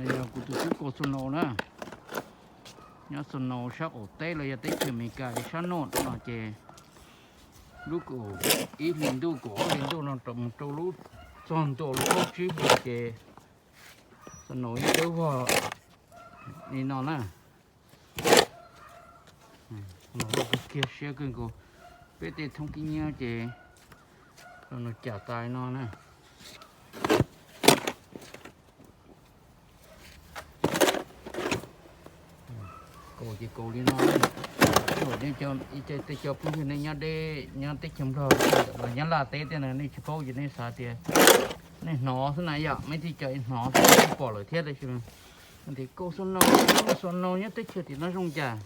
Yog kuv tus tub kaus snow na, nyob snow sab qaum teb los yog teb chaws Amelikas sab noj no ces lub kaum ib hlis ntuj kaum ob hlis ntuj no rau mus rau lub txog ntua lub plaub tsib hlis ces snow yeej dawb vog li no na. Kiag siab kawg nkaus, peb tej thoob kib nyiab ces los nws cam tas no na. Kaus ces kaus li no. Tej cov phooj ywg nej nyob deb nyob teb chaws Nplog los nyob Laj teb tej no nej tsis paub ces nej xav tias nej hnov xwb na yom, meb tij co hnov xwb pom lawm thiab tab sis tias kaus snow, kaus snow nyob teb chaws tim no zoo cas,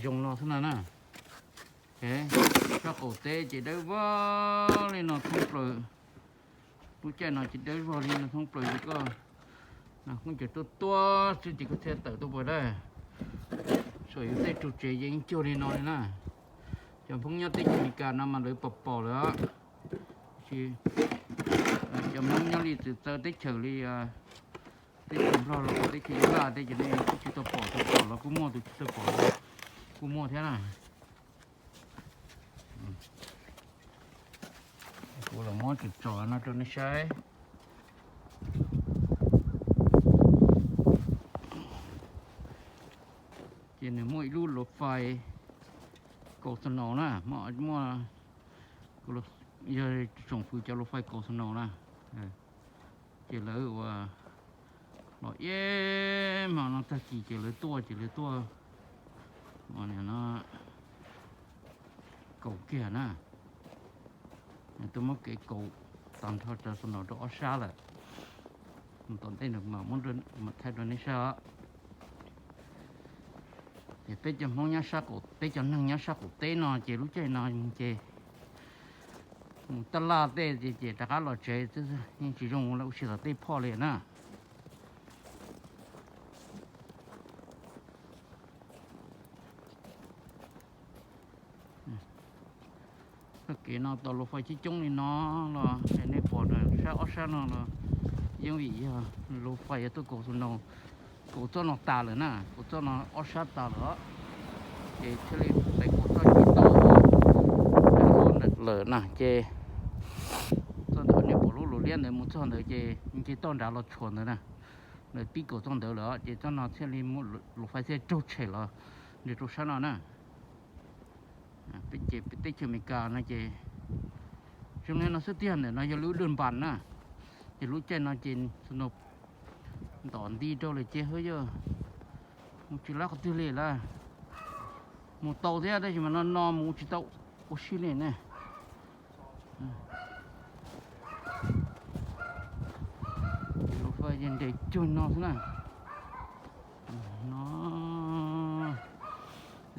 zoo no xwb na na. Sab qaum teb ces dawb vog li no thoob plaws. Lub caij no ces dawb vog li no thoob plaws ces koj koob cov tuaj tuaj xwb ces koj thiaj tawm tuaj puas dawb. Saum yus tej tug tsev yeej cuag li no li na. Cov Hmoob nyob teb chaws Amelikas no mas lawv pom pom lawm. Cov Hmoob nyob li txwv txawv teb chaws li teb chaws Nplog los teb chaws Nyab Laj tej ces nej kuj tsis tau pom, tau pom los kuj muaj, tus tsis tau pom kuj muaj thiab na. Kuv los muab tsom tsom no rau nej saib. Ces nws muaj ib lub luv fais kaus snow na, muaj, yog tsoom fwv cov luv fais kaus snow na. Ces lawv ua los ib hmo no tag kis ces lawv tuaj ces lawv tuaj ua no kaus kiag na. Tuaj muab kev kaus tag nrho cov snow rau ob sab lawm. Tom ntej no mam thaij rau nej saib os. Ces peb cov Hmoob nyob sab qaum, peb cov neeg nyob sab qaum teb no ces lub caij no ces mus taj laj tej ces rov qab los tsev, yeej tsis zoo ua si tom tej phoj li na. Txoj kev no tau luv fais coob coob li no los nej pom sab ob sab no los yeej vim yog luv fais yog tuaj kaus snow, kaus txoj no tas lawm na, kaus txoj no ob sab tas lawm, ces thiaj li pem kaus txoj ci tau lawm na. Ces txoj ntawd nej pom lub luv liab ntawd mus txog ntawd ces nce toj nrad los tshuam ntawd na, lawv pib kaus txoj ntawd lawm ces txoj no thiaj li muaj luv fais thiaj raug tshem los nres rau sab no na. Ces peb teb chaws Amelikas no ces zoo li no xwb tiag, ntawm no yog lub dwj npas na. Ces lub caij no ces ntom nti rau lawm ces hwb yog mus tsis lab qhov twg li lawm. Mus tau thiab tab sis mas no no mus tsis tau ua si li ne. Luv fais ces nres cuag no xwb na. No,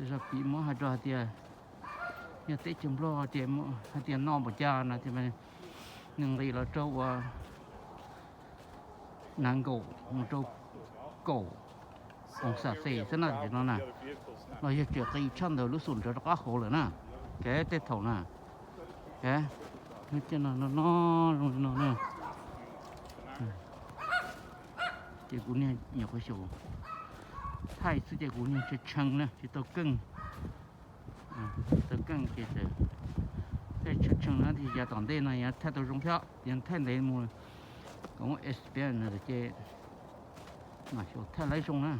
zaj piv muab hais rau hais tias yog teb chaws Nplog ces hais tias no npaum cas no ces nws nqis los rau uas nees nkaum mus rau kaum oos xam xes xwb na no na. Los yog tseem qis tshaj ntawd lub xum nrov rov qab hauv lawm na. Kev tej thaum na, kev no no zoo li no na. Ces kuv niag nyuam qhuav xyaum thaij xwb ces kuv niag tshee tshee na tsis tau keej. Tau keej ces thaij tshee tshee na, yav tom ntej no yav thaij tau zoo thiab, yav thaij ntev mus kom muaj experience ces mam xyaum thaij laib zoo na.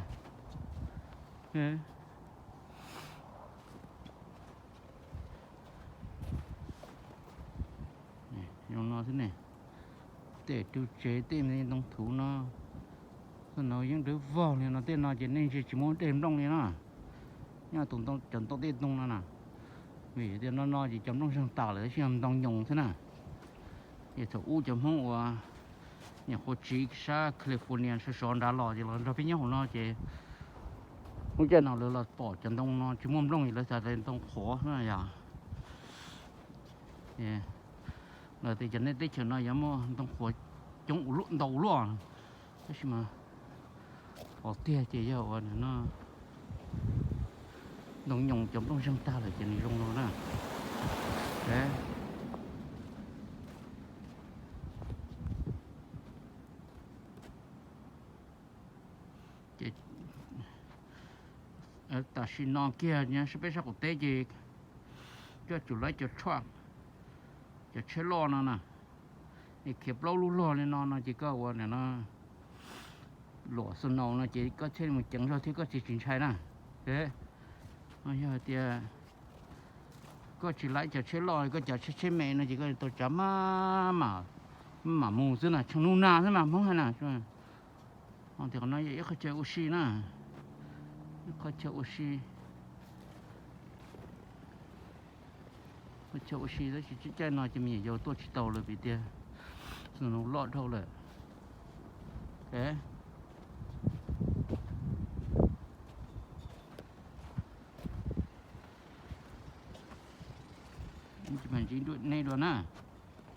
Zoo no xwb ne. Tej ru tsev tej ntoo thuv no, no yeej dawb vog li no, tej no ces nej ntsia tsis muaj dej nplooj li na. Nyob cov ntoo tej ntoo no na, vim tias no no ces cov nplooj zeeg tas lawm tab sis yog ntoo nyoos xwb na. Ces thaum ub cov Hmoob uas nyuam qhuav tsiv sab California sov sov nrad los ces los nrog peb nyob hauv no ces lub caij no lawv los pom cov ntoo no tsis muaj nplooj es lawv xav tias ntoo qhuav na yom. Lawv tias cov nej teb chaws no yuav muaj ntoo qhuav coob ua luaj ntau ua luaj, tab sis mas qhov tiag ces yog ua no ntoo nyoos cov nplooj zeeg tag lawm ces nws zoo no na. Ces tam sim no kiag peb sab qaum teb ces koj tsum lawv cov truck, cov tsheb loj no na, es khiav plaub lub log li no no ces koj ua no, luam snow no ces koj thiaj mus ceev zog thiab koj thiaj tsis ntshai na. Yog hais tias koj tsis laiv cov tsheb loj, koj cov tsheb tsheb me no ces koj tau tsav maj mam mus xwb na, tshee nub nag xwb mas Hmoob hais na. Tias qhov no yog ib qhov chaw ua si na, ib qhov chaw ua si, qhov chaw ua si tab sis caij no ces me nyuam yaus tuaj tsis tau lawm vim tias snow loj dhau lawm. Ntsis mas ntsis nej dua na.